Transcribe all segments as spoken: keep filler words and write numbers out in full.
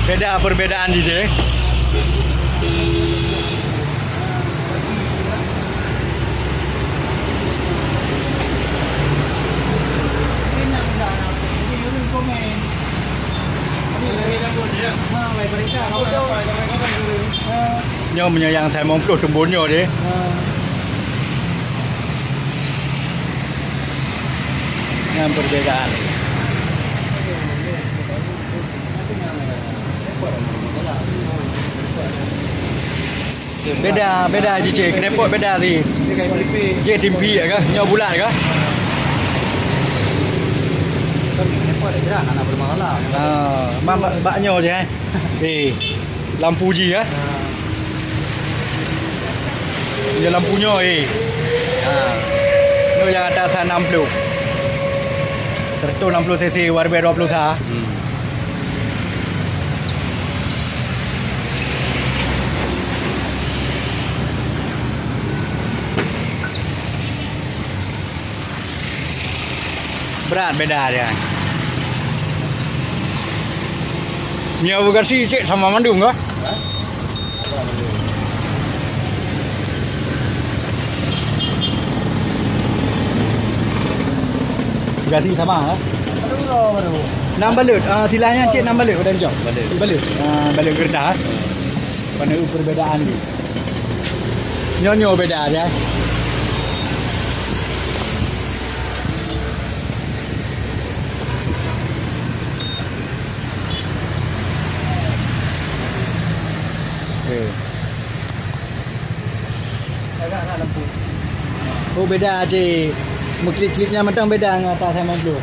Beda perbedaan di sini. Nyoe meunyoe nyang simong ploh teumbon nyoe deh. Nyan perbedaan. Beda, beda jih, cik. Knalpot beda sih. Jih timpi kah? Nyoe bulat kah? Ah, ma-, bak, bak nyoe je, eh. Eh, lampu jih, eh. Nyoe lampu nyoe, eh. Ha. Nyoe nyang ata sa enam puluh. Seratus enam puluh cc, warbe dua puluh sa. Hmm. Brat beda dia. Nyoe bagasi cek sama mandum kah? Bagasi sama kah? Enam balut. Ah, silanya cek enam balut pada jam. Balut. Balut. Ah, balut kertas. Pada perbedaan ni. Nyoe-nyoe beda aja. Okey. Oh, beda aja. Meuklip-klipnya mantong beda ngon atas sama tu.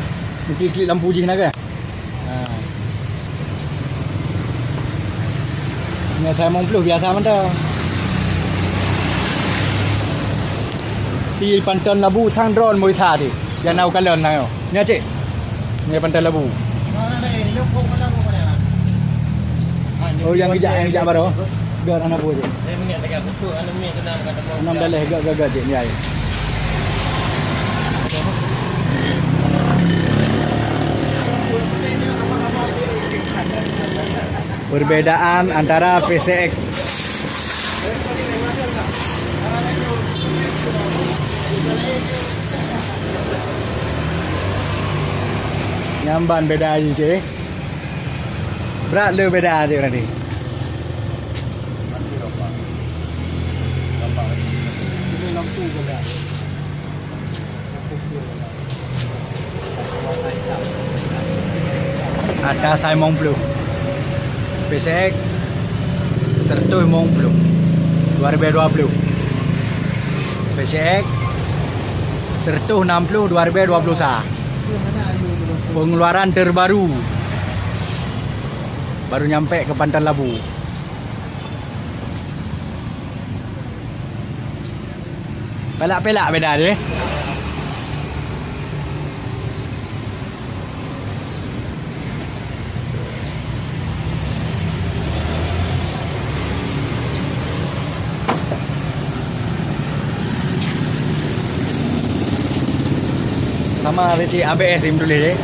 Meuklip-klip lampu jih na kan? Ha. Nyan simong ploh biasa mantong. Di Panton Labu sang drone boh isa ti. Nyang na u kalon na nyoe. Nyan cek. Nyan Panton Labu. Oh, nyang geujak, nyang geujak baroe. Gak aneuk buah cek. Enam daleh gak, gak, gak cek. Nyan. Perbedaan antara P C X. Nyan ban beda aja, cek. Brat le beda aja nanti. Ada simong ploh. P C X seratus limong puluh, dua ribu dua puluh. P C X seratus enam puluh, dua ribu dua puluh satu. Pengeluaran terbaru. Baru nyampe ke Panton Labu. Pelak-pelak beda tu, eh. Sama ada cik A B S ni tulis, eh.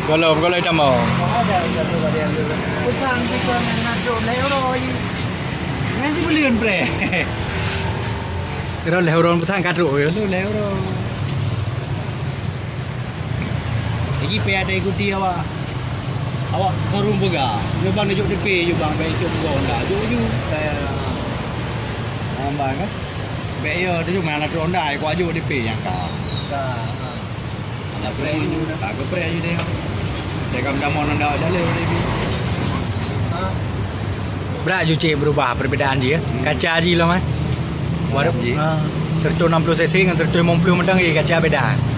Golom, golom itam mau. Pesan kita nak duduk lewat. Nanti belian pre. Kira lewat pesan kadruk ya. Lewat. Jadi pe ada ikuti awak. Awak showroom peugah. Nyoe bang jok D P, nyoe bang, baik cok peugah Honda. Jok ju. Saya nambah kan? Baik ya, tu cuma anak Honda, aku aja D P nyang ka. Ka. Ada pre ju. Tak ke pre ju dia. Dia kam damon Honda dah leh D P. Brat ju cek berubah perbedaan dia. Kaca ji lah man. Baru, ji. Ha, seratus enam puluh cc dengan seratus lima puluh mantong, eh, kaca beda.